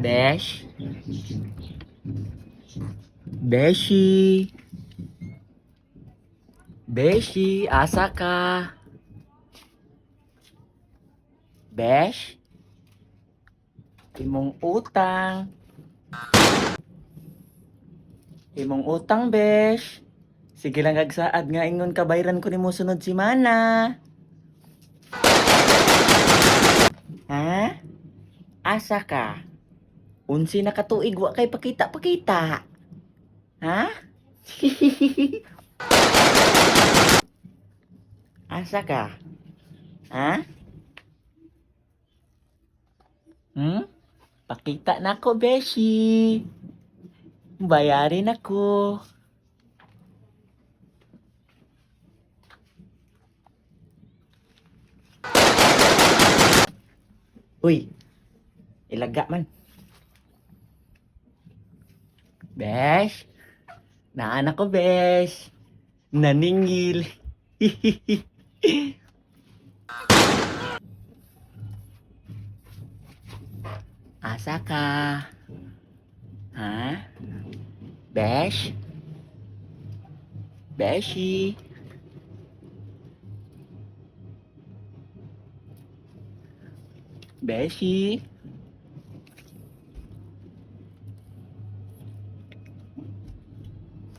Besh? Beshi? Beshi, asa ka? Besh? Imong utang. Imong utang, Besh. Sige lang agsaad nga ingon kabayran ko nimo sunod simana. Ha? Asa ka? Unsi na katuig wa kay pakita-pakita. Ha? Asa ka? Ha? Hmm? Pakita na ako, Beshi. Bayarin ako. Uy, ilaga man. Besh, naan ako, Besh. Naningil. Asa ka? Ha? Besh? Beshi? Beshi?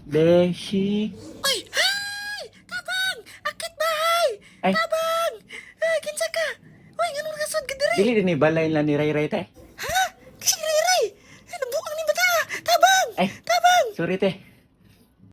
Beshi? Uy! Hay! Tabang! Akit bahay! Ay. Tabang! Ay, kinsa ka? Uy, nganong nakasud ka diri? Dili din ni balay lang ni Ray Ray, te. Ha? Kasi Ray Ray! Ay, nabuang ni bata! Tabang! Ay. Tabang! Sorry, te.